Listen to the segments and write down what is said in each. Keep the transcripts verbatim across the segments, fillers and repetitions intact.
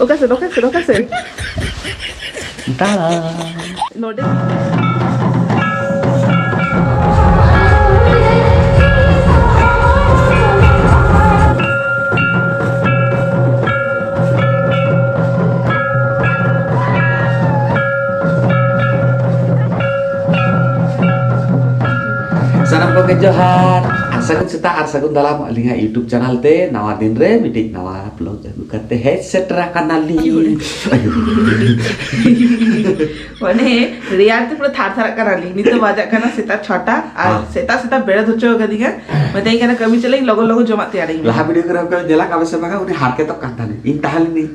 ᱚᱠᱟ ᱥᱮᱫ, ᱚᱠᱟ ᱥᱮᱫ, ᱚᱠᱟ ᱥᱮᱫ? ᱫᱟᱬᱟ᱾ ᱱᱚᱰᱮ᱾ ᱥᱟᱱᱟᱢ ᱠᱚᱜᱮ ᱡᱚᱦᱟᱨ, ᱟᱨ ᱥᱟᱹᱜᱩᱱ ᱥᱮᱛᱟᱜ ᱟᱨ ᱥᱟᱹᱜᱩᱱ ᱫᱟᱨᱟᱢ ᱟᱹᱞᱤᱧᱟᱜ YouTube channel ᱛᱮ ᱱᱟᱣᱟ ᱫᱤᱱ ᱨᱮ ᱢᱤᱫᱴᱤᱡ ᱱᱟᱣᱟ vlog ᱟᱹᱜᱩ ᱠᱟᱛᱮ ᱦᱮᱡ ᱥᱮᱴᱮᱨ ᱟᱠᱟᱱᱟᱞᱤᱧ᱾ ᱟᱭᱳ᱾ ᱢᱟᱱᱮ ᱨᱮᱭᱟᱲ ᱛᱮ ᱯᱩᱨᱟᱹ ᱛᱷᱟᱨ ᱛᱷᱟᱨᱟᱜ ᱠᱟᱱᱟᱞᱤᱧ᱾ ᱱᱤᱛᱚᱜ ᱵᱟᱡᱟᱜ ᱠᱟᱱᱟ ᱥᱮᱛᱟᱜ ᱪᱷᱚᱴᱟ ᱟᱨ ᱦᱮᱸ᱾ ᱥᱮᱛᱟᱜ ᱥᱮᱛᱟᱜ ᱵᱮᱨᱮᱫ ᱦᱚᱪᱚ ᱟᱠᱟᱫᱤᱧᱟ᱾ ᱢᱮᱛᱟᱧ ᱠᱟᱱᱟ, "ᱠᱟᱹᱢᱤ ᱪᱟᱞᱟᱜ ᱤᱧ, ᱞᱚᱜᱚᱱ ᱞᱚᱜᱚᱱ ᱡᱚᱢᱟᱜ ᱛᱮᱭᱟᱨ ᱤᱧ ᱢᱮ᱾" ᱞᱟᱦᱟ video ᱠᱚᱨᱮ ᱯᱮ ᱧᱮᱞ ᱟᱠᱟᱫ ᱥᱮ ᱵᱟᱝᱟ, ᱩᱱᱤ ᱦᱟᱨᱠᱮᱛᱚᱜ ᱠᱟᱱ ᱛᱟᱦᱮᱱᱟ, ᱤᱧ ᱛᱟᱦᱮᱸ ᱞᱮᱱᱟᱹᱧ᱾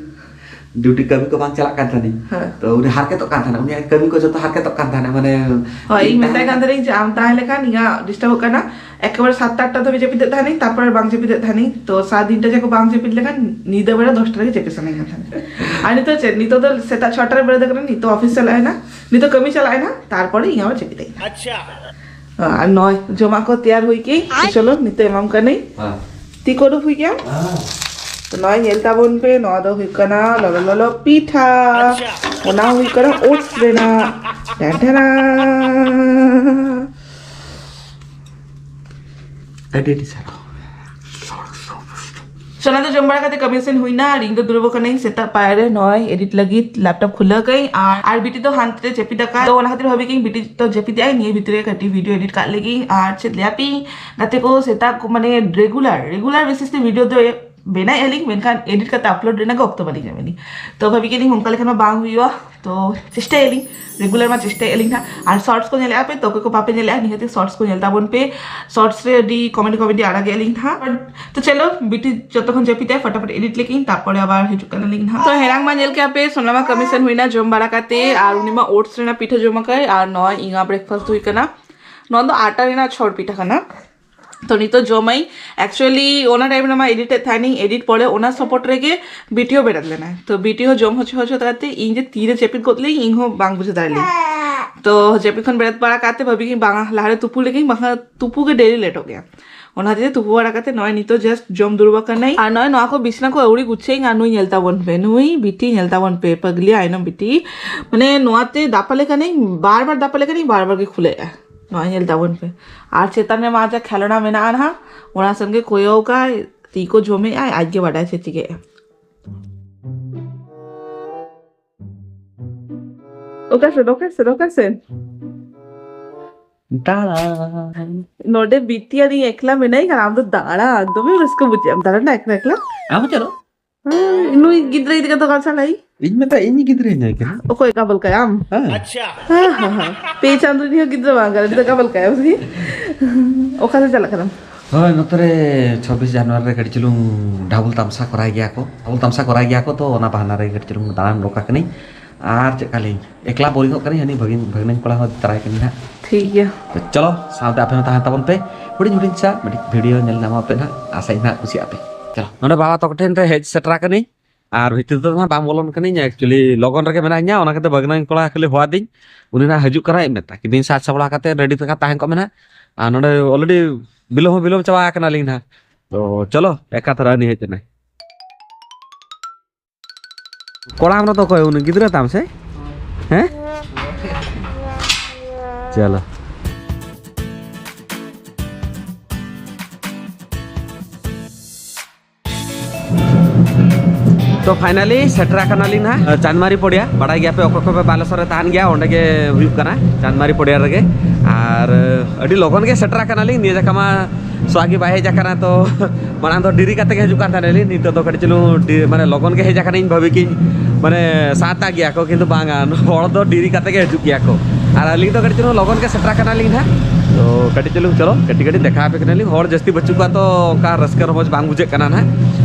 ᱰᱤᱭᱩᱴᱤ ᱠᱟᱹᱢᱤ ᱠᱚ ᱵᱟᱝ ᱪᱟᱞᱟᱜ ᱠᱟᱱ ᱛᱟᱦᱮᱱᱟ᱾ ᱦᱮᱸ᱾ ᱛᱚ ᱩᱱᱤ ᱦᱟᱨᱠᱮᱛᱚᱜ ᱠᱟᱱ ᱛᱟᱦᱮᱱᱟ, ᱩᱱᱤᱭᱟᱜ ᱠᱟᱹᱢᱤ ᱠᱚ ᱡᱚᱛᱚ ᱦᱟᱨᱠᱮᱛᱚᱜ ᱠᱟᱱ ᱛᱟᱦᱮᱱᱟ, ᱢᱟᱱᱮ ᱦᱳᱭ, ᱤᱧ ᱤᱧ ᱢᱮᱛᱟᱭ ᱛᱟᱦᱮᱸ ᱠᱟᱱ ᱛᱟᱦᱮᱱᱟᱹᱧ ᱡᱮ ᱟᱢ ᱛᱟᱦᱮᱸ ᱞᱮᱠᱷᱟᱱ ᱤᱧᱟᱹᱜ ᱰᱤᱥᱴᱟᱨᱵᱚᱜ ᱠᱟᱱᱟ᱾ ᱮᱠᱮᱵᱟᱨᱮ ᱥᱟᱛ ᱟᱴᱴᱟ ᱫᱷᱟᱹᱵᱤᱡ ᱡᱟᱹᱯᱤᱫᱮᱫ ᱛᱟᱦᱮᱱᱟᱹᱧ, ᱛᱟᱨᱯᱚᱨᱮ ᱵᱟᱝ ᱡᱟᱹᱯᱤᱫᱮᱫ ᱛᱟᱦᱮᱱᱟᱹᱧ᱾ ᱛᱚ ᱥᱟᱲᱮ ᱛᱤᱱᱴᱟ ᱡᱚᱠᱷᱚᱱ ᱵᱟᱝ ᱡᱟᱹᱯᱤᱫ ᱞᱮᱠᱷᱟᱱ ᱧᱤᱫᱟᱹ ᱵᱮᱲᱟ ᱫᱚᱥᱴᱟ ᱨᱮᱜᱮ ᱡᱟᱹᱯᱤᱫ ᱥᱟᱱᱟᱧ ᱠᱟᱱ ᱛᱟᱦᱮᱱᱟ᱾ ᱟᱨ ᱱᱤᱛᱚᱜ ᱪᱮᱫ? ᱱᱤᱛᱚᱜ ᱫᱚ ᱥᱮᱛᱟᱜ ᱪᱷᱚᱴᱟ ᱨᱮ ᱵᱮᱨᱮᱫ ᱟᱠᱟᱱᱟ, ᱱᱤᱛᱚᱜ ᱚᱯᱷᱤᱥ ᱪᱟᱞᱟᱜ ᱮᱱᱟ, ᱱᱤᱛᱚᱜ ᱠᱟᱹᱢᱤ ᱪᱟᱞᱟᱜ ᱮᱱᱟ, ᱛᱟᱨᱯᱚᱨᱮ ᱤᱧ ᱟᱵᱟᱨ ᱡᱟᱹᱯᱤᱫ ᱮᱱᱟ᱾ ᱟᱪᱪᱷᱟ᱾ ᱟᱨ ᱱᱚᱜᱼᱚᱭ ᱡᱚᱢᱟᱜ ᱠᱚ ᱛᱮᱭᱟᱨ ᱦᱩᱭ ᱠᱮᱫ, ᱪᱚᱞᱚ ᱱᱤᱛᱚᱜ ᱮᱢᱟᱢ ᱠᱟᱹᱱᱟᱹᱧ᱾ ᱦᱮᱸ᱾ ᱛᱤ ᱠᱚ ᱟᱹᱨᱩᱵ ᱦᱩᱭ ᱜᱮᱭᱟ? ᱦᱮᱸ᱾ ᱛᱚ ᱱᱚᱜᱼᱚᱭ ᱧᱮᱞ ᱛᱟᱵᱚᱱ ᱯᱮ, ᱱᱚᱣᱟ ᱫᱚ ᱦᱩᱭᱩᱜ ᱠᱟᱱᱟ ᱞᱚᱞᱚ ᱞᱚᱞᱚ ᱯᱤᱴᱷᱟ᱾ ᱟᱪᱪᱷᱟ᱾ ᱚᱱᱟ ᱦᱩᱭᱩᱜ ᱠᱟᱱᱟ ᱳᱴᱥ ᱨᱮᱱᱟᱜ᱾ ᱴᱮᱱ ᱴᱮᱱᱟ᱾ ᱟᱹᱰᱤ ᱟᱹᱰᱤ ᱥᱟᱨᱦᱟᱣ᱾ ᱥᱚᱱᱟ ᱫᱚ ᱡᱚᱢ ᱵᱟᱲᱟ ᱠᱟᱛᱮ ᱠᱟᱹᱢᱤ ᱥᱮᱱ ᱦᱩᱭᱱᱟ ᱟᱨ ᱤᱧ ᱫᱚ ᱫᱩᱲᱩᱵ ᱟᱠᱟᱱᱟᱹᱧ ᱥᱮᱛᱟᱜ ᱯᱟᱭᱟᱨ ᱨᱮ ᱱᱚᱜᱼᱚᱭ ᱮᱰᱤᱴ ᱞᱟᱹᱜᱤᱫ ᱞᱮᱯᱴᱚᱯ ᱠᱷᱩᱞᱟᱹᱣ ᱠᱟᱹᱧ᱾ ᱟᱨ, ᱟᱨ ᱵᱤᱴᱤ ᱫᱚ ᱦᱟᱱᱛᱮ ᱨᱮ ᱡᱟᱹᱯᱤᱫ ᱟᱠᱟᱫ, ᱛᱚ ᱚᱱᱟ ᱠᱷᱟᱹᱛᱤᱨ ᱵᱷᱟᱵᱤ ᱠᱟᱹᱧ ᱵᱤᱴᱤ ᱛᱚ ᱡᱟᱹᱯᱤᱫ ᱟᱭ, ᱱᱤᱭᱟᱹ ᱵᱷᱤᱛᱨᱤ ᱨᱮ ᱠᱟᱹᱴᱤᱡ ᱵᱷᱤᱰᱤᱭᱳ ᱮᱰᱤᱴ ᱠᱟᱜ ᱞᱮᱜᱤᱧ᱾ ᱟᱨ ᱪᱮᱫ ᱞᱟᱹᱭᱟ ᱯᱮ ᱜᱟᱛᱮ ᱠᱚ, ᱥᱮᱛᱟᱜ ᱠᱚ ᱢᱟᱱᱮ ᱨᱮᱜᱩᱞᱟᱨ, ᱨᱮᱜᱩᱞᱟᱨ ᱵᱮᱥᱤᱥ ᱛᱮ ᱵᱷᱤᱰᱤᱭᱳ ᱫᱚ ᱵᱮᱱᱟᱣ ᱟᱹᱞᱤᱧ, ᱢᱮᱱᱠᱷᱟᱱ ᱮᱰᱤᱴ ᱠᱟᱛᱮ ᱟᱯᱞᱳᱰ ᱨᱮᱱᱟᱜ ᱜᱮ ᱚᱠᱛᱚ ᱵᱟᱹᱞᱤᱧ ᱧᱟᱢ ᱟᱹᱞᱤᱧ᱾ ᱛᱚ ᱵᱷᱟᱵᱤ ᱠᱮᱫ ᱞᱤᱧ ᱚᱱᱠᱟ ᱞᱮᱠᱷᱟᱱ ᱢᱟ ᱵᱟᱝ ᱦᱩᱭᱩᱜᱼᱟ, ᱛᱚ ᱪᱮᱥᱴᱟᱭᱟᱞᱤᱧ, ᱨᱮᱜᱩᱞᱟᱨ ᱢᱟ ᱪᱮᱥᱴᱟᱭᱮᱫ ᱞᱤᱧ ᱦᱟᱸᱜ᱾ ᱟᱨ ᱥᱚᱨᱴᱥ ᱠᱚ ᱧᱮᱞᱮᱫᱼᱟ ᱯᱮ, ᱛᱚ ᱚᱠᱚᱭ ᱠᱚ ᱵᱟᱯᱮ ᱧᱮᱞᱮᱫᱼᱟ, ᱱᱤᱦᱟᱹᱛ ᱥᱚᱨᱴᱥ ᱠᱚ ᱧᱮᱞ ᱛᱟᱵᱚᱱ ᱯᱮ᱾ ᱥᱚᱨᱴᱥ ᱨᱮ ᱟᱹᱰᱤ ᱠᱚᱢᱮᱰᱤ ᱠᱚᱢᱮᱰᱤ ᱟᱲᱟᱜᱮᱫ ᱞᱤᱧ ᱦᱟᱸᱜ᱾ ᱛᱚ ᱪᱚᱞᱚ, ᱵᱤᱴᱤ ᱡᱚᱛᱚ ᱠᱷᱚᱱ ᱡᱟᱹᱯᱤᱫᱟᱭ, ᱯᱷᱟᱴᱟᱯᱷᱟᱴ ᱮᱰᱤᱴ ᱞᱮᱜᱤᱧ, ᱛᱟᱨᱯᱚᱨᱮ ᱟᱵᱟᱨ ᱦᱤᱡᱩᱜ ᱠᱟᱱᱟᱞᱤᱧ ᱦᱟᱸᱜ᱾ ᱛᱚ ᱦᱮᱲᱟᱝ ᱢᱟ ᱧᱮᱞ ᱠᱮᱜᱼᱟ ᱯᱮ, ᱥᱚᱱᱟ ᱢᱟ ᱠᱟᱹᱢᱤ ᱥᱮᱱ ᱦᱩᱭᱱᱟ ᱡᱚᱢ ᱵᱟᱲᱟ ᱠᱟᱛᱮ, ᱟᱨ ᱩᱱᱤ ᱢᱟ ᱳᱴᱥ ᱨᱮᱱᱟᱜ ᱯᱤᱴᱷᱟᱹ ᱡᱚᱢ ᱟᱠᱟᱫ, ᱟᱨ ᱱᱚᱣᱟ ᱤᱧᱟᱹᱜ ᱵᱨᱮᱠᱯᱷᱟᱥᱴ ᱦᱩᱭ ᱠᱟᱱᱟ᱾ ᱱᱚᱣᱟ ᱫᱚ ᱟᱴᱟ ᱨᱮᱱᱟᱜ ᱪᱷᱚᱲ ᱯᱤᱴᱷᱟᱹ ᱠᱟᱱᱟ᱾ ᱛᱚ ᱱᱤᱛᱚᱜ ᱡᱚᱢᱟᱹᱧ᱾ Actually ᱚᱱᱟ ᱴᱟᱭᱤᱢ ᱨᱮᱢᱟ ᱮᱰᱤᱴ ᱮᱫ ᱛᱟᱦᱮᱱᱤᱧ, ᱮᱰᱤᱴ ᱯᱚᱨᱮ ᱚᱱᱟ ᱥᱚᱯᱚᱴ ᱨᱮᱜᱮ ᱵᱤᱴᱤ ᱦᱚᱸ ᱵᱮᱨᱮᱫ ᱞᱮᱱᱟᱭ᱾ ᱛᱚ ᱵᱤᱴᱤ ᱦᱚᱸ ᱡᱚᱢ ᱦᱚᱪᱚ ᱦᱚᱪᱚ ᱠᱟᱛᱮ ᱤᱧ ᱡᱮ ᱛᱤᱨᱮ ᱡᱟᱹᱯᱤᱫ ᱜᱚᱫ ᱞᱤᱧ, ᱤᱧ ᱦᱚᱸ ᱵᱟᱝ ᱵᱩᱡᱷᱟᱹᱣ ᱫᱟᱲᱮ ᱞᱤᱧ᱾ ᱛᱚ ᱡᱟᱹᱯᱤᱫ ᱠᱷᱚᱱ ᱵᱮᱨᱮᱫ ᱵᱟᱲᱟ ᱠᱟᱛᱮ ᱵᱷᱟᱵᱤ ᱠᱤᱧ ᱵᱟᱝᱟ, ᱞᱟᱦᱟᱨᱮ ᱛᱩᱯᱩ ᱞᱮᱜᱤᱧ, ᱵᱟᱝᱠᱷᱟᱱ ᱛᱩᱯᱩ ᱜᱮ ᱰᱮᱞᱤ ᱞᱮᱴᱚᱜ ᱜᱮᱭᱟ᱾ ᱚᱱᱟ ᱦᱚᱛᱮᱡ ᱛᱮ ᱛᱩᱯᱩ ᱵᱟᱲᱟ ᱠᱟᱛᱮ ᱱᱚᱜᱼᱚᱭ ᱱᱤᱛᱚᱜ just ᱡᱚᱢ ᱫᱩᱲᱩᱵ ᱟᱠᱟᱱᱟᱹᱧ᱾ ᱟᱨ ᱱᱚᱜᱼᱚᱭ ᱱᱚᱣᱟ ᱠᱚ ᱵᱤᱪᱷᱱᱟ ᱠᱚ ᱟᱹᱣᱲᱤ ᱜᱩᱪᱷᱟᱹᱧ, ᱟᱨ ᱱᱩᱭ ᱧᱮᱞ ᱛᱟᱵᱚᱱ ᱯᱮ, ᱱᱩᱭ ᱵᱤᱴᱤ ᱧᱮᱞ ᱛᱟᱵᱚᱱ ᱯᱮ, ᱯᱟᱜᱽᱞᱤ ᱟᱭᱱᱚᱢ ᱵᱤᱴᱤ᱾ ᱢᱟᱱᱮ ᱱᱚᱣᱟᱛᱮ ᱫᱟᱯᱟᱞᱮ ᱠᱟᱹᱱᱟᱹᱧ, ᱵᱟᱨ ᱵᱟᱨ ᱫᱟᱯᱟᱞᱮ ᱠᱟᱹᱱᱟᱹᱧ, ᱵᱟᱨ ᱵᱟᱨ ᱜᱮ ᱠᱷᱩᱞᱟᱹᱜᱼᱟ᱾ ᱱᱚᱜᱼᱚᱭ ᱧᱮᱞ ᱛᱟᱵᱚᱱ ᱯᱮ᱾ ᱟᱨ ᱪᱮᱛᱟᱱ ᱨᱮ ᱢᱟ ᱡᱟ ᱠᱷᱮᱞᱳᱱᱟ ᱢᱮᱱᱟᱜᱼᱟ ᱱᱟᱦᱟᱜ, ᱚᱱᱟ ᱥᱮᱱ ᱜᱮ ᱠᱚᱭᱚᱜ ᱟᱭ, ᱛᱤ ᱠᱚ ᱡᱚᱢᱮᱜᱼᱟᱭ, ᱟᱡ ᱜᱮ ᱵᱟᱰᱟᱭ ᱪᱮᱫ ᱪᱤᱠᱟᱹᱜᱼᱟ᱾ ᱚᱠᱟ ᱥᱮᱫ, ᱚᱠᱟ ᱥᱮᱫ, ᱚᱠᱟ ᱥᱮᱫ? ᱫᱟᱬᱟᱱ᱾ ᱱᱚᱰᱮ ᱵᱤᱴᱤ ᱟᱨ ᱤᱧ ᱮᱠᱞᱟ ᱢᱮᱱᱟᱭ ᱠᱟᱱᱟ, ᱟᱢ ᱫᱚ ᱫᱟᱬᱟᱱ ᱫᱚᱢᱮ ᱨᱟᱹᱥᱠᱟᱹ ᱵᱩᱡᱷᱟᱹᱜᱼᱟ, ᱫᱟᱬᱟᱱᱟ ᱮᱠᱞᱟ ᱮᱠᱞᱟ᱾ ᱟᱢ ᱦᱚᱸ ᱪᱟᱞᱟᱜ᱾ ᱦᱮᱸ, ᱱᱩᱭ ᱜᱤᱫᱽᱨᱟᱹ ᱤᱫᱤ ᱠᱟᱛᱮ ᱚᱠᱟ ᱪᱟᱞᱟᱜ ᱤᱧ? ᱤᱧ ᱢᱮᱛᱟ, ᱤᱧ ᱜᱤᱫᱽᱨᱟᱹ ᱦᱮᱱᱟᱭ ᱠᱟᱱᱟ᱾ ᱚᱠᱚᱭ ᱠᱟᱵᱚᱞ ᱠᱟᱭ ᱟᱢ? ᱦᱮᱸ᱾ ᱦᱮᱸ, ᱦᱮᱸ, ᱦᱮᱸ᱾ ᱯᱮ ᱪᱟᱸᱫᱚ ᱨᱤᱱᱤᱡ ᱦᱚᱸ ᱜᱤᱫᱽᱨᱟᱹ ᱵᱟᱝ ᱠᱟᱱᱟ, ᱱᱤᱛᱚᱜ ᱠᱟᱵᱚᱞ ᱠᱟᱭ ᱟᱢ ᱥᱮ? ᱚᱠᱟ ᱥᱮᱫ ᱪᱟᱞᱟᱜ ᱠᱟᱱᱟᱢ? ᱦᱳᱭ, ᱱᱚᱛᱮ ᱨᱮ ᱪᱷᱟᱵᱵᱤᱥ ᱡᱟᱱᱩᱣᱟᱨᱤ ᱨᱮ ᱠᱟᱹᱴᱤᱡ ᱪᱩᱞᱩᱝ ᱰᱷᱟᱵᱚᱞ ᱛᱟᱢᱥᱟ ᱠᱚᱨᱟᱭ ᱜᱮᱭᱟ ᱠᱚ᱾ ᱰᱷᱟᱵᱚᱞ ᱛᱟᱢᱥᱟ ᱠᱚᱨᱟᱭ ᱜᱮᱭᱟ ᱠᱚ, ᱛᱚ ᱚᱱᱟ ᱵᱟᱦᱟᱱᱟ ᱨᱮ ᱠᱟᱹᱴᱤᱡ ᱪᱩᱞᱩᱝ ᱫᱟᱬᱟᱱ ᱨᱚᱠᱟ ᱠᱟᱹᱱᱟᱹᱧ᱾ ᱟᱨ ᱪᱮᱫ ᱠᱟᱞᱤᱧ ᱮᱠᱞᱟ ᱵᱳᱨᱤᱝᱚᱜ ᱠᱟᱹᱱᱟᱹᱧ, ᱦᱟᱹᱱᱤ ᱵᱷᱟᱹᱜᱤᱱ, ᱵᱷᱟᱹᱜᱽᱱᱟᱹᱧ ᱠᱚᱲᱟ ᱦᱚᱸ ᱛᱟᱨᱟᱭ ᱠᱟᱹᱱᱟᱹᱧ ᱦᱟᱸᱜ᱾ ᱴᱷᱤᱠ ᱜᱮᱭᱟ᱾ ᱛᱚ ᱪᱚᱞᱚ, ᱥᱟᱶᱛᱮ ᱟᱯᱮ ᱦᱚᱸ ᱛᱟᱦᱮᱸ ᱛᱟᱵᱚᱱ ᱯᱮ᱾ ᱦᱩᱰᱤᱧ ᱦᱩᱰᱤᱧ ᱥᱟ ᱢᱤᱫᱴᱤᱡ ᱵᱷᱤᱰᱤᱭᱳ ᱧᱮᱞ ᱧᱟᱢᱚᱜ ᱟᱯᱮ ᱱᱟᱦᱟᱜ, ᱟᱥᱟᱧ ᱱᱟᱦᱟᱜ ᱠᱩᱥᱤᱭᱟᱜ ᱯᱮ᱾ ᱪᱚᱞᱚ, ᱱᱚᱰᱮ ᱵᱟᱵᱟ ᱛᱟᱠᱚ ᱴᱷᱮᱱ ᱨᱮ ᱦᱮᱡ ᱥᱮᱴᱮᱨ ᱟᱠᱟᱱᱟᱹᱧ᱾ ᱟᱨ ᱵᱷᱤᱛᱤᱨ ᱫᱚ ᱱᱟᱦᱟᱜ ᱵᱟᱝ ᱵᱚᱞᱚᱱ ᱠᱟᱹᱱᱟᱹᱧ, actually ᱞᱚᱜᱚᱱ ᱨᱮᱜᱮ ᱢᱮᱱᱟᱧᱟ, ᱚᱱᱟ ᱠᱷᱟᱹᱛᱤᱨ ᱵᱷᱟᱹᱜᱽᱱᱟᱹᱧ ᱠᱚᱲᱟ ᱠᱷᱟᱹᱞᱤ ᱦᱚᱦᱚ ᱟᱹᱫᱤᱧ, ᱩᱱᱤ ᱱᱟᱦᱟᱜ ᱦᱤᱡᱩᱜ ᱠᱟᱱᱟᱭ, ᱢᱮᱛᱟ ᱠᱤᱫᱤᱧ ᱥᱟᱡᱽ ᱥᱟᱯᱲᱟᱣ ᱠᱟᱛᱮ ᱨᱮᱰᱤ ᱛᱮ ᱛᱟᱦᱮᱸ ᱠᱚᱜ ᱢᱮ ᱱᱟᱦᱟᱜ᱾ ᱟᱨ ᱱᱚᱰᱮ already ᱵᱤᱞᱚᱢ ᱦᱚᱸ ᱵᱤᱞᱚᱢ ᱪᱟᱵᱟ ᱟᱠᱟᱱᱟᱞᱤᱧ ᱱᱟᱦᱟᱜ᱾ ᱛᱚ ᱪᱚᱞᱚ, ᱮᱠᱟᱛᱷᱟᱨᱮ ᱩᱱᱤ ᱦᱮᱡ ᱮᱱᱟᱭ᱾ ᱠᱚᱲᱟ ᱟᱢ ᱫᱚ ᱚᱠᱚᱭ ᱩᱱᱤ ᱜᱤᱫᱽᱨᱟᱹ ᱛᱟᱢ ᱥᱮ? ᱦᱮᱸ? ᱪᱚᱞᱚ᱾ ᱛᱚ finally ᱥᱮᱴᱮᱨ ᱟᱠᱟᱱᱟᱞᱤᱧ ᱱᱟᱦᱟᱜ ᱪᱟᱸᱫᱽᱢᱟᱨᱤ ᱯᱚᱲᱤᱭᱟ᱾ ᱵᱟᱲᱟᱭ ᱜᱮᱭᱟᱯᱮ, ᱚᱠᱚᱭ ᱠᱚᱯᱮ ᱵᱟᱞᱮᱥᱚᱨ ᱨᱮ ᱛᱟᱦᱮᱱ ᱜᱮᱭᱟ, ᱚᱸᱰᱮ ᱜᱮ ᱦᱩᱭᱩᱜ ᱠᱟᱱᱟ, ᱪᱟᱸᱫᱽᱢᱟᱨᱤ ᱯᱚᱲᱤᱭᱟ ᱨᱮᱜᱮ᱾ ᱟᱨ ᱟᱹᱰᱤ ᱞᱚᱜᱚᱱ ᱜᱮ ᱥᱮᱴᱮᱨ ᱟᱠᱟᱱᱟᱞᱤᱧ᱾ ᱱᱤᱭᱟᱹ ᱡᱟᱠᱟ ᱢᱟ ᱥᱚᱣᱟᱜᱤ ᱵᱟᱭ ᱦᱮᱡ ᱟᱠᱟᱱᱟ, ᱛᱚ ᱢᱟᱲᱟᱝ ᱫᱚ ᱰᱮᱨᱤ ᱠᱟᱛᱮ ᱜᱮ ᱦᱤᱡᱩᱜ ᱠᱟᱱ ᱛᱟᱦᱮᱱᱟᱞᱤᱧ, ᱱᱤᱛᱚᱜ ᱫᱚ ᱠᱟᱹᱴᱤᱡ ᱪᱩᱞᱩᱝ ᱰᱮ-, ᱢᱟᱱᱮ ᱞᱚᱜᱚᱱ ᱜᱮ ᱦᱮᱡ ᱟᱠᱟᱱᱟᱹᱧ, ᱵᱷᱟᱹᱵᱤ ᱠᱤᱧ ᱢᱟᱱᱮ ᱥᱟᱛ ᱟᱜ ᱜᱮᱭᱟ ᱠᱚ, ᱠᱤᱱᱛᱩ ᱵᱟᱝᱟ, ᱦᱚᱲ ᱫᱚ ᱰᱮᱨᱤ ᱠᱟᱛᱮ ᱜᱮ ᱦᱤᱡᱩᱜ ᱜᱮᱭᱟ ᱠᱚ᱾ ᱟᱨ ᱟᱹᱞᱤᱧ ᱫᱚ ᱠᱟᱹᱴᱤᱡ ᱪᱩᱞᱩᱝ ᱞᱚᱜᱚᱱ ᱜᱮ ᱥᱮᱴᱮᱨ ᱟᱠᱟᱱᱟᱞᱤᱧ ᱱᱟᱦᱟᱜ᱾ ᱛᱚ ᱠᱟᱹᱴᱤᱡ ᱪᱩᱞᱩᱝ ᱪᱚᱞᱚ, ᱠᱟᱹᱴᱤᱡ ᱠᱟᱹᱴᱤᱡ ᱫᱮᱠᱷᱟ ᱟᱯᱮ ᱠᱟᱱᱟᱞᱤᱧ, ᱦᱚᱲ ᱡᱟᱹᱥᱛᱤ ᱵᱟᱹᱪᱩᱜ ᱠᱚᱣᱟ, ᱛᱚ ᱚᱱᱠᱟ ᱨᱟᱹᱥᱠᱟᱹ ᱨᱚᱢᱚᱡᱽ ᱵᱟᱝ ᱵᱩᱡᱷᱟᱹᱜ ᱠᱟᱱᱟ ᱱᱟᱦᱟᱜ᱾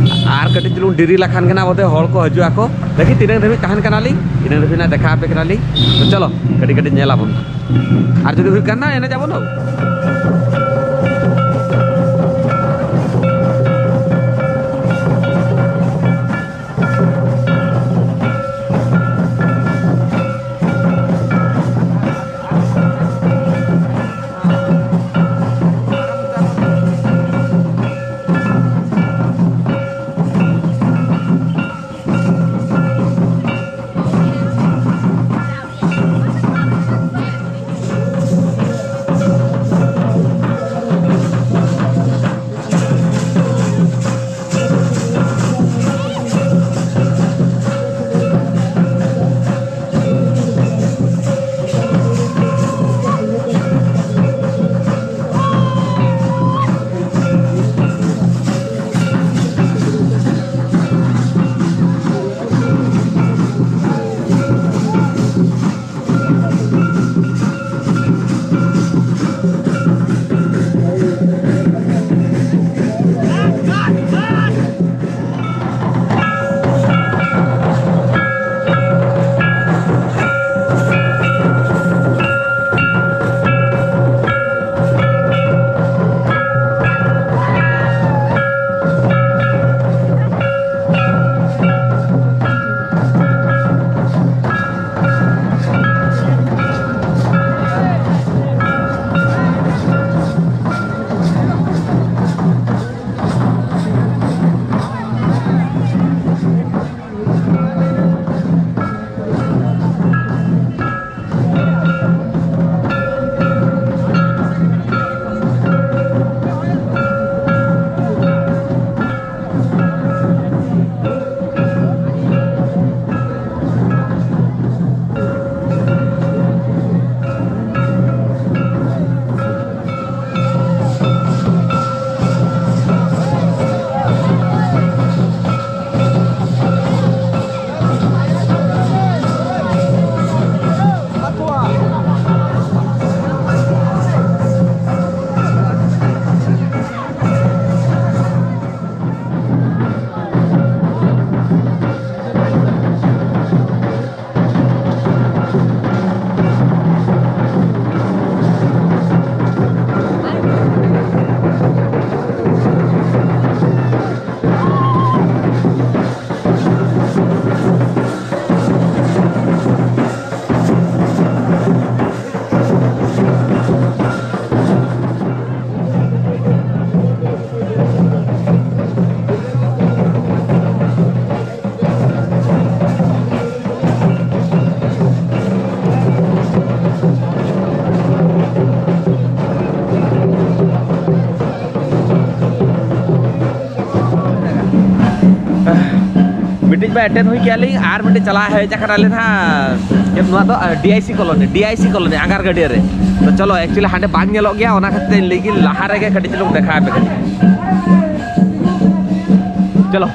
ᱟᱨ ᱠᱟᱹᱴᱤᱡ ᱪᱩᱞᱩᱝ ᱰᱮᱨᱤ ᱞᱮᱠᱷᱟᱱ ᱜᱮ ᱱᱟᱦᱟᱜ ᱵᱚᱫᱷᱚᱭ ᱦᱚᱲ ᱠᱚ ᱦᱤᱡᱩᱜ ᱟᱠᱚ᱾ ᱞᱮᱠᱤᱱ ᱛᱤᱱᱟᱹᱜ ᱫᱷᱟᱹᱵᱤᱡ ᱛᱟᱦᱮᱱ ᱠᱟᱱᱟᱞᱤᱧ, ᱤᱱᱟᱹ ᱫᱷᱟᱹᱵᱤᱡ ᱱᱟᱦᱟᱜ ᱫᱮᱠᱷᱟ ᱟᱯᱮ ᱠᱟᱱᱟᱞᱤᱧ᱾ ᱛᱚ ᱪᱚᱞᱚ, ᱠᱟᱹᱴᱤᱡ ᱠᱟᱹᱴᱤᱡ ᱧᱮᱞ ᱟᱵᱚᱱ᱾ ᱟᱨ ᱡᱩᱫᱤ ᱦᱩᱭᱩᱜ ᱠᱷᱟᱱ ᱱᱟ ᱮᱱᱮᱡ ᱟᱵᱚᱱ ᱦᱳ᱾ ᱢᱤᱫ ᱵᱟᱨ ᱮᱴᱮᱱ ᱦᱩᱭ ᱠᱮᱜᱼᱟ ᱞᱤᱧ ᱟᱨ ᱢᱤᱫᱴᱮᱡ ᱪᱟᱞᱟᱣ ᱦᱮᱡ ᱟᱠᱟᱱᱟᱞᱮ ᱱᱟᱦᱟᱜ᱾ ᱪᱮᱫ ᱱᱚᱣᱟ ᱫᱚ? ᱟᱨ, ᱰᱤ ᱟᱭ ᱥᱤ ᱠᱚᱞᱚᱱᱤ, ᱰᱤ ᱟᱭ ᱥᱤ ᱠᱚᱞᱚᱱᱤ ᱟᱜᱟᱨ ᱜᱟᱹᱰᱭᱟᱹ ᱨᱮ᱾ ᱛᱚ ᱪᱚᱞᱚ, actually ᱦᱟᱸᱰᱮ ᱵᱟᱝ ᱧᱮᱞᱚᱜ ᱜᱮᱭᱟ, ᱚᱱᱟ ᱠᱷᱟᱹᱛᱤᱨ ᱛᱮ ᱞᱟᱹᱭ ᱠᱤᱧ ᱞᱟᱦᱟ ᱨᱮᱜᱮ ᱠᱟᱹᱴᱤᱡ ᱪᱩᱞᱩᱝ ᱫᱮᱠᱷᱟᱣ ᱟᱯᱮ ᱠᱟᱹᱱᱟᱹᱧ᱾ ᱪᱚᱞᱚ᱾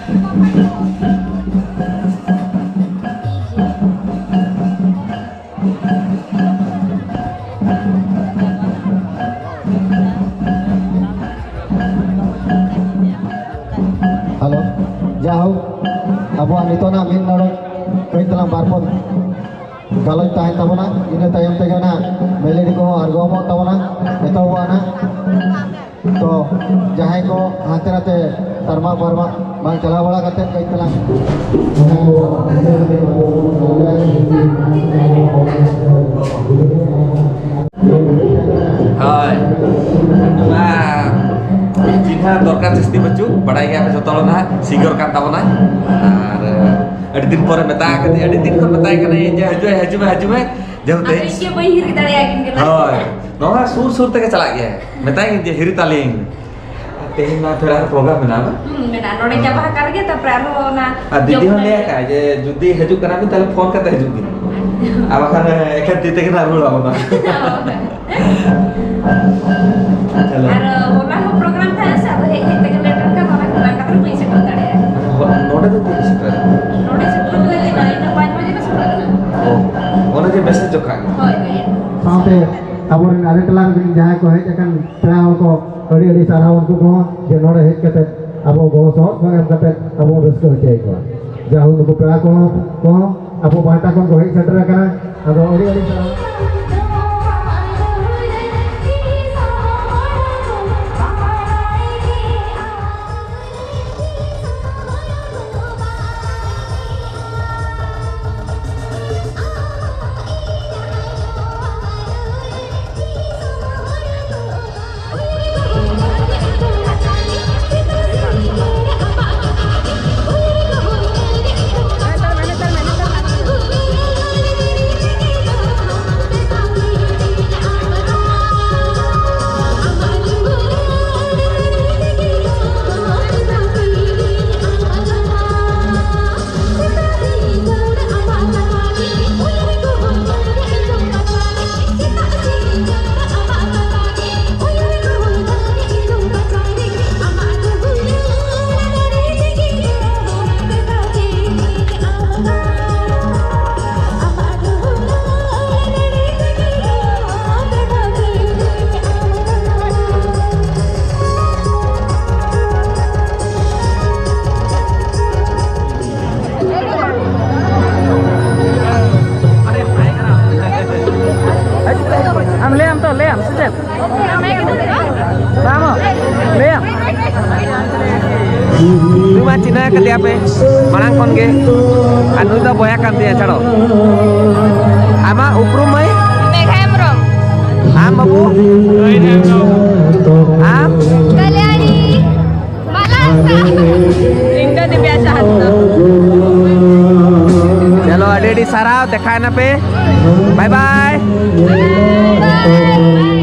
ᱦᱮᱞᱳ, ᱡᱟᱭᱦᱳᱠ, ᱟᱵᱚᱣᱟᱜ ᱱᱤᱛᱚᱜ ᱱᱟᱜ ᱢᱤᱫ ᱱᱚᱰᱮ ᱠᱟᱹᱡ ᱛᱟᱞᱟᱝ ᱵᱟᱨ ᱯᱚᱫ ᱜᱟᱞᱚᱪ ᱛᱟᱦᱮᱱ ᱛᱟᱵᱚᱱᱟ, ᱤᱱᱟᱹ ᱛᱟᱭᱚᱢ ᱛᱮᱜᱮ ᱱᱟᱜ ᱢᱮᱞᱮᱰᱤ ᱠᱚᱦᱚᱸ ᱟᱬᱜᱚᱢᱚᱜ ᱛᱟᱵᱚᱱᱟ, ᱮᱛᱚᱦᱚᱵᱚᱜᱼᱟ ᱱᱟᱜ᱾ ᱛᱚ, ᱡᱟᱦᱟᱸᱭ ᱠᱚ ᱦᱟᱱᱛᱮ ᱱᱟᱛᱮ ᱛᱟᱨᱢᱟ ᱯᱟᱨᱢᱟ ᱵᱟᱝ ᱪᱟᱞᱟᱣ ᱵᱟᱲᱟ ᱠᱟᱛᱮ ᱠᱟᱹᱡ ᱛᱟᱞᱟᱝ᱾ ᱦᱳᱭ᱾ ᱱᱚᱣᱟ ᱪᱤᱱᱦᱟᱹ ᱫᱚᱨᱠᱟᱨ ᱡᱟᱹᱥᱛᱤ ᱵᱟᱹᱪᱩᱜ, ᱵᱟᱲᱟᱭ ᱜᱮᱭᱟ ᱯᱮ ᱡᱚᱛᱚ ᱦᱚᱲ ᱱᱟᱦᱟᱜ, ᱥᱤᱝᱜᱟᱨ ᱠᱟᱱ ᱛᱟᱵᱚᱱᱟᱭ᱾ ᱟᱨ ᱟᱹᱰᱤ ᱫᱤᱱ ᱯᱚᱨᱮ ᱢᱮᱛᱟ ᱟᱠᱟᱫᱤᱧ, ᱟᱹᱰᱤ ᱫᱤᱱ ᱠᱷᱚᱱ ᱢᱮᱛᱟᱭ ᱠᱟᱱᱟᱭ ᱡᱮ, "ᱦᱤᱡᱩᱜ ᱟᱭ, ᱦᱤᱡᱩᱜ ᱟᱭ, ᱦᱤᱡᱩᱜ ᱟᱭ", ᱡᱮ ᱟᱫᱚ ᱛᱮᱦᱮᱧ ᱤᱧ ᱜᱮ ᱵᱟᱹᱧ ᱦᱤᱨᱤ ᱫᱟᱲᱮᱭᱟᱠᱤᱱ ᱠᱟᱱᱟ᱾ ᱦᱳᱭ, ᱱᱚᱣᱟ ᱥᱩᱨ ᱥᱩᱨ ᱛᱮᱜᱮ ᱪᱟᱞᱟᱜ ᱜᱮᱭᱟ, ᱢᱮᱛᱟᱭ ᱠᱟᱹᱱᱟᱹᱧ ᱡᱮ, "ᱦᱤᱨᱤ ᱛᱟᱞᱤᱧ", ᱟᱨ ᱛᱮᱦᱮᱧ ᱢᱟ ᱛᱷᱚᱲᱟ ᱟᱨ ᱯᱨᱳᱜᱨᱟᱢ ᱢᱮᱱᱟᱜᱼᱟ ᱵᱟᱝ? ᱦᱩᱸ, ᱢᱮᱱᱟᱜᱼᱟ᱾ ᱱᱚᱰᱮ ᱪᱟᱵᱟ ᱟᱠᱟᱱ ᱨᱮᱜᱮ, ᱛᱟᱨᱯᱚᱨᱮ ᱟᱨᱦᱚᱸ ᱚᱱᱟ ᱟᱨ ᱫᱤᱫᱤ ᱡᱚᱢ ᱦᱚᱸ ᱞᱟᱹᱭ ᱞᱟᱹᱜᱤᱫ᱾ ᱟᱠᱟᱫ ᱡᱮ ᱡᱩᱫᱤ ᱦᱤᱡᱩᱜ ᱠᱟᱱᱟ ᱵᱤᱱ, ᱛᱟᱦᱞᱮ ᱯᱷᱳᱱ ᱠᱟᱛᱮ ᱦᱤᱡᱩᱜ ᱵᱤᱱ᱾ ᱟᱨ ᱵᱟᱠᱷᱟᱱ ᱮᱠᱷᱮᱱ ᱛᱤ ᱛᱮᱜᱮ ᱱᱟᱜ ᱨᱩᱣᱟᱹᱲ ᱟᱵᱚᱱᱟ᱾ ᱦᱳᱭ᱾ ᱪᱚᱞᱚ᱾ ᱟᱨ ᱦᱚᱞᱟ ᱦᱚᱸ ᱯᱨᱳᱜᱨᱟᱢ ᱛᱟᱦᱮᱸ ᱥᱮ, ᱟᱫᱚ ᱦᱮᱡ ᱦᱮᱡ ᱛᱮᱜᱮ ᱞᱮᱴ ᱮᱱ ᱠᱷᱟᱱ ᱚᱱᱟ ᱠᱷᱟᱹᱛᱤᱨ ᱵᱟᱹᱧ ᱥᱮᱴᱮᱨ ᱫᱟᱲᱮᱭᱟᱜᱼᱟ᱾ ᱦᱚ-, ᱱᱚᱰᱮ ᱫᱚ ᱛᱤᱨᱮ ᱥᱮᱴᱮᱨ? ᱱᱚᱰᱮ ᱥᱮᱴᱮᱨ ᱦᱩᱭ ᱞᱮᱱᱟ, ᱤᱧ ᱫᱚ ᱯᱟᱸᱪ ᱵᱟᱡᱮ ᱨᱮ ᱥᱮᱴᱮᱨ ᱠᱟᱱᱟ᱾ ᱚ, ᱚᱱᱟ ᱡᱮ ᱢᱮᱥᱮᱡᱽ ᱡᱚᱠᱷᱟᱡ? ᱦᱳᱭ, ᱦᱳᱭ᱾ ᱥᱟᱶᱛᱮ ᱟᱵᱚᱨᱮᱱ ᱟᱞᱮ ᱴᱚᱞᱟ ᱨᱮᱱ ᱡᱟᱦᱟᱸᱭ ᱠᱚ ᱦᱮᱡ ᱟᱠᱟᱱ ᱯᱮᱲᱟ ᱦᱚᱲ ᱠᱚ, ᱟᱹᱰᱤ ᱟᱹᱰᱤ ᱥᱟᱨᱦᱟᱣ ᱩᱱᱠᱩ ᱠᱚᱦᱚᱸ, ᱡᱮ ᱱᱚᱰᱮ ᱦᱮᱡ ᱠᱟᱛᱮ ᱟᱵᱚ ᱜᱚᱲᱚ ᱥᱚᱦᱚᱫ ᱠᱚ ᱮᱢ ᱠᱟᱛᱮ ᱟᱵᱚ ᱨᱟᱹᱥᱠᱟᱹ ᱦᱚᱪᱚᱭᱮᱫ ᱠᱚᱣᱟ᱾ ᱡᱟᱭᱦᱳᱠ, ᱱᱩᱠᱩ ᱯᱮᱲᱟ ᱠᱚᱦᱚᱸ, ᱠᱚᱦᱚᱸ ᱟᱵᱚ ᱯᱟᱦᱴᱟ ᱠᱷᱚᱱ ᱠᱚ ᱦᱮᱡ ᱥᱮᱴᱮᱨ ᱟᱠᱟᱱᱟ᱾ ᱟᱫᱚ ᱟᱹᱰᱤ ᱟᱹᱰᱤ ᱥᱟᱨᱦᱟᱣ᱾ ᱱᱩᱭ ᱢᱟ ᱪᱤᱱᱦᱟᱹ ᱠᱟᱫᱮᱭᱟ ᱯᱮ ᱢᱟᱲᱟᱝ ᱠᱷᱚᱱ ᱜᱮ, ᱟᱨ ᱱᱩᱭ ᱫᱚ ᱵᱚᱭᱦᱟ ᱠᱟᱱ ᱛᱤᱧᱟ᱾ ᱪᱷᱟᱲᱚ, ᱟᱢᱟᱜ ᱩᱯᱨᱩᱢ ᱢᱟᱹᱭ? ᱢᱮᱜᱷᱟ ᱦᱮᱢᱵᱨᱚᱢ᱾ ᱟᱢ ᱵᱟᱹᱵᱩ? ᱟᱢ? ᱠᱟᱞᱭᱟᱬᱤ᱾ ᱢᱟᱞᱟ ᱦᱟᱸᱥᱫᱟ᱾ ᱤᱧ ᱫᱚ ᱫᱤᱵᱽᱭᱟ ᱦᱟᱸᱥᱫᱟ᱾ ᱪᱚᱞᱚ, ᱟᱹᱰᱤ ᱟᱹᱰᱤ ᱥᱟᱨᱦᱟᱣ, ᱫᱮᱠᱷᱟ ᱮᱱᱟ ᱯᱮ᱾ ᱵᱟᱭ ᱵᱟᱭ᱾ ᱵᱟᱭ ᱵᱟᱭ᱾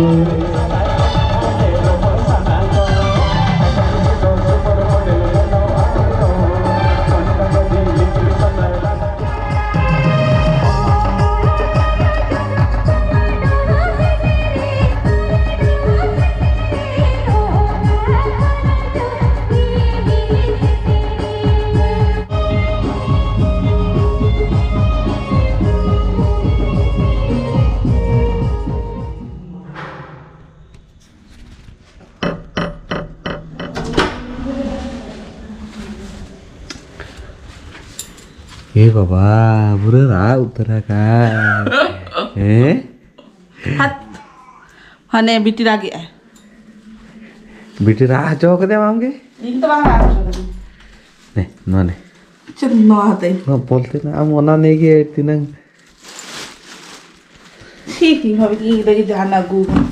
ᱮ ᱵᱟᱵᱟ, ᱯᱩᱨᱟᱹ ᱨᱟᱜ ᱩᱛᱟᱹᱨ ᱟᱠᱟᱱ᱾ ᱦᱮᱸ? ᱦᱟᱛ᱾ ᱦᱟᱱᱮ ᱵᱤᱴᱤ ᱨᱟᱜᱮᱜᱼᱟᱭ᱾ ᱵᱤᱴᱤ ᱨᱟᱜ ᱦᱚᱪᱚ ᱠᱟᱫᱮᱭᱟᱢ ᱟᱢ ᱜᱮ? ᱤᱧ ᱫᱚ ᱵᱟᱝ ᱨᱟᱜ ᱦᱚᱪᱚ ᱠᱟᱫᱟᱹᱧ᱾ ᱱᱮ, ᱱᱚᱣᱟ ᱱᱮ᱾ ᱪᱮᱫ ᱱᱚᱣᱟ ᱦᱟᱛᱟᱹᱧ? ᱱᱚᱣᱟ ᱯᱚᱞᱛᱷᱤᱱ ᱟᱢ ᱚᱱᱟ ᱱᱤᱭᱮ ᱜᱮ ᱛᱤᱱᱟᱹᱝ ᱪᱷᱤ, ᱤᱧ ᱵᱷᱟᱵᱤ ᱤᱧ ᱞᱟᱹᱜᱤᱫ ᱡᱟᱦᱟᱱᱟᱜ ᱟᱹᱜᱩ ᱟᱠᱟᱱᱟ᱾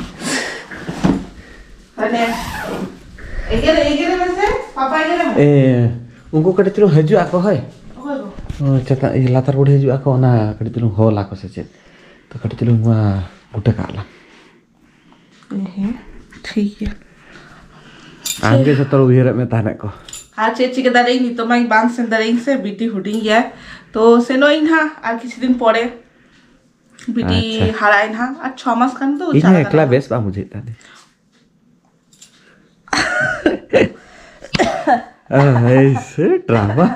ᱢᱟᱱᱮ, ᱮᱜᱮᱨ, ᱮᱜᱮᱨ ᱢᱮᱥᱮ, ᱯᱟᱯᱟ ᱮᱜᱮᱨ ᱢᱮ᱾ ᱮ, ᱩᱱᱠᱩ ᱠᱟᱹᱴᱤᱡ ᱪᱩᱞᱩᱝ ᱦᱤᱡᱩᱜ ᱟᱠᱚ, ᱦᱳᱭ᱾ ᱚᱠᱚᱭ ᱠᱚ? ᱚ, ᱪᱮᱛᱟᱱ, ᱤᱭᱟᱹ, ᱞᱟᱛᱟᱨ ᱵᱩᱲᱦᱤ ᱦᱤᱡᱩᱜ ᱟᱠᱚ, ᱚᱱᱟ ᱠᱟᱹᱴᱤᱡ ᱪᱩᱞᱩᱝ ᱦᱚᱦᱚ ᱟᱠᱚ ᱥᱮ ᱪᱮᱫ? ᱛᱚ, ᱠᱟᱹᱴᱤᱡ ᱪᱩᱞᱩᱝ ᱱᱚᱣᱟ ᱜᱩᱴᱟᱹ ᱠᱟᱜ ᱞᱟᱝ᱾ ᱦᱮᱸ, ᱴᱷᱤᱠ ᱜᱮᱭᱟ᱾ ᱟᱢᱜᱮ ᱡᱷᱚᱛᱚ ᱩᱭᱦᱟᱹᱨᱮᱫ ᱢᱮ ᱛᱟᱦᱮᱱ ᱠᱚ᱾ ᱟᱨ ᱪᱮᱫ ᱪᱤᱠᱟᱹ ᱫᱟᱲᱮᱭᱟᱜ ᱤᱧ? ᱱᱤᱛᱚᱜ ᱢᱟ ᱤᱧ ᱵᱟᱝ ᱥᱮᱱ ᱫᱟᱲᱮᱭᱟᱜ ᱤᱧ ᱥᱮ, ᱵᱤᱴᱤ ᱦᱩᱰᱤᱧ ᱜᱮᱭᱟ᱾ ᱛᱚ, ᱥᱮᱱᱚᱜ ᱤᱧ ᱦᱟᱸᱜ ᱟᱨ ᱠᱤᱪᱷᱩ ᱫᱤᱱ ᱯᱚᱨᱮ᱾ ᱵᱤᱴᱤ ᱟᱪᱪᱷᱟ᱾ ᱦᱟᱨᱟᱭᱮᱱ ᱦᱟᱸᱜ, ᱟᱨ ᱪᱷᱚ ᱢᱟᱥ ᱠᱷᱟᱱ ᱫᱚ ᱤᱧ ᱦᱚᱸ ᱪᱟᱞᱟᱜ ᱮᱠᱞᱟ ᱠᱟᱱᱟ᱾ ᱵᱮᱥ ᱵᱟᱝ ᱵᱩᱡᱷᱟᱹᱜ ᱠᱟᱱ ᱛᱤᱧᱟ᱾ ᱮᱭ ᱥᱮ ᱰᱨᱟᱢᱟ᱾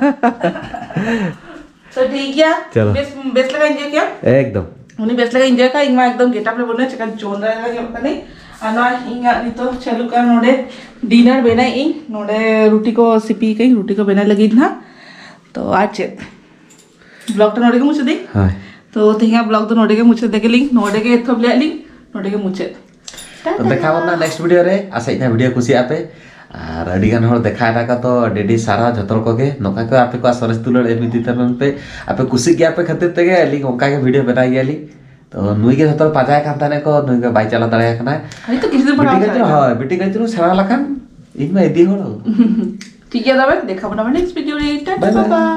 ᱛᱚ ᱴᱷᱤᱠ ᱜᱮᱭᱟ᱾ ᱪᱚᱞᱚ᱾ ᱵᱮᱥ, ᱵᱮᱥ ᱞᱮᱠᱟ enjoy ᱠᱮᱭᱟ? ᱮᱠᱫᱚᱢ᱾ ᱩᱱᱤ ᱵᱮᱥ ᱞᱮᱠᱟ enjoy ᱠᱟᱜ, ᱤᱧ ᱢᱟ ᱮᱠᱫᱚᱢ getup ᱨᱮ ᱵᱟᱹᱱᱩᱧᱟ, ᱪᱮᱠᱟ ᱡᱚᱱᱰᱨᱟ ᱞᱮᱠᱟ ᱧᱮᱞᱚᱜ ᱠᱟᱹᱱᱟᱹᱧ᱾ ᱟᱨ ᱱᱚᱣᱟ ᱤᱧᱟᱹᱜ ᱱᱤᱛᱚᱜ ᱪᱟᱹᱞᱩᱜ ᱠᱟᱱ ᱱᱚᱰᱮ dinner ᱵᱮᱱᱟᱣ ᱤᱧ, ᱱᱚᱰᱮ ᱨᱩᱴᱤ ᱠᱚ ᱥᱤᱯᱤ ᱠᱟᱹᱧ, ᱨᱩᱴᱤ ᱠᱚ ᱵᱮᱱᱟᱣ ᱞᱟᱹᱜᱤᱫ ᱱᱟᱦᱟᱜ᱾ ᱛᱚ ᱟᱨ ᱪᱮᱫ, vlog ᱴᱟ ᱱᱚᱰᱮ ᱜᱮ ᱢᱩᱪᱟᱹᱫ ᱫᱟᱹᱧ᱾ ᱦᱳᱭ᱾ ᱛᱚ ᱛᱮᱦᱮᱧᱟᱜ vlog ᱫᱚ ᱱᱚᱰᱮ ᱜᱮ ᱢᱩᱪᱟᱹᱫ ᱫᱟᱹᱧ, ᱱᱚᱰᱮ ᱜᱮ ᱮᱛᱚᱦᱚᱵ ᱞᱮᱫ ᱞᱤᱧ, ᱱᱚᱰᱮ ᱜᱮ ᱢᱩᱪᱟᱹᱫ᱾ ᱴᱟᱴᱟ᱾ ᱫᱮᱠᱷᱟ ᱵᱚᱱ ᱱᱟᱜ next video ᱨᱮ᱾ ᱟᱥᱟᱭ ᱤᱧ ᱱᱟᱜ video ᱠᱩᱥᱤᱭᱟᱜ ᱯᱮ᱾ ᱟᱨ ᱟᱹᱰᱤ ᱜᱟᱱ ᱦᱚᱲ ᱫᱮᱠᱷᱟᱣ ᱮᱫᱟ ᱠᱚ, ᱛᱚ ᱟᱹᱰᱤ ᱟᱹᱰᱤ ᱥᱟᱨᱦᱟᱣ ᱡᱷᱚᱛᱚ ᱦᱚᱲ ᱠᱚᱜᱮ᱾ ᱱᱚᱝᱠᱟ ᱜᱮ ᱟᱯᱮ ᱠᱚᱣᱟᱜ ᱥᱚᱨᱮᱥ ᱫᱩᱞᱟᱹᱲ ᱮᱢ ᱤᱫᱤ ᱛᱟᱵᱚᱱ ᱯᱮ᱾ ᱟᱯᱮ ᱠᱩᱥᱤᱜ ᱜᱮᱭᱟ ᱯᱮ ᱠᱷᱟᱹᱛᱤᱨ ᱛᱮᱜᱮ ᱟᱹᱞᱤᱧ ᱚᱱᱠᱟ ᱜᱮ ᱵᱷᱤᱰᱤᱭᱳ ᱵᱮᱱᱟᱣ ᱜᱮᱭᱟᱞᱤᱧ᱾ ᱛᱚ ᱱᱩᱭ ᱜᱮ ᱡᱷᱚᱛᱚ ᱦᱚᱲ ᱯᱟᱸᱡᱟᱭ ᱠᱟᱱ ᱛᱟᱦᱮᱱᱟ ᱠᱚ, ᱱᱩᱭ ᱜᱮ ᱵᱟᱭ ᱪᱟᱞᱟᱣ ᱫᱟᱲᱮᱭᱟᱜ ᱠᱟᱱᱟ᱾ ᱦᱳᱭᱛᱳ ᱠᱤᱪᱷᱩ ᱫᱤᱱ ᱯᱚᱨ ᱵᱤᱴᱤ ᱟᱨᱦᱚᱸ ᱜᱟᱹᱭ ᱪᱩᱱᱩ, ᱪᱟᱞᱟᱜ ᱦᱳᱭ, ᱵᱤᱴᱤ ᱜᱟᱹᱭ ᱪᱩᱱᱩ ᱥᱮᱬᱟ ᱞᱮᱠᱷᱟᱱ ᱤᱧ ᱢᱟ ᱤᱫᱤ ᱦᱚᱲ᱾ ᱴᱷᱤᱠ ᱜᱮᱭᱟ, ᱛᱚᱵᱮ ᱫᱮᱠᱷᱟ ᱵᱚᱱᱟ ᱱᱮᱠᱥᱴ ᱵᱷᱤᱰᱤᱭᱳ ᱨᱮ᱾ Tata, Bye bye. ᱵᱟᱭ᱾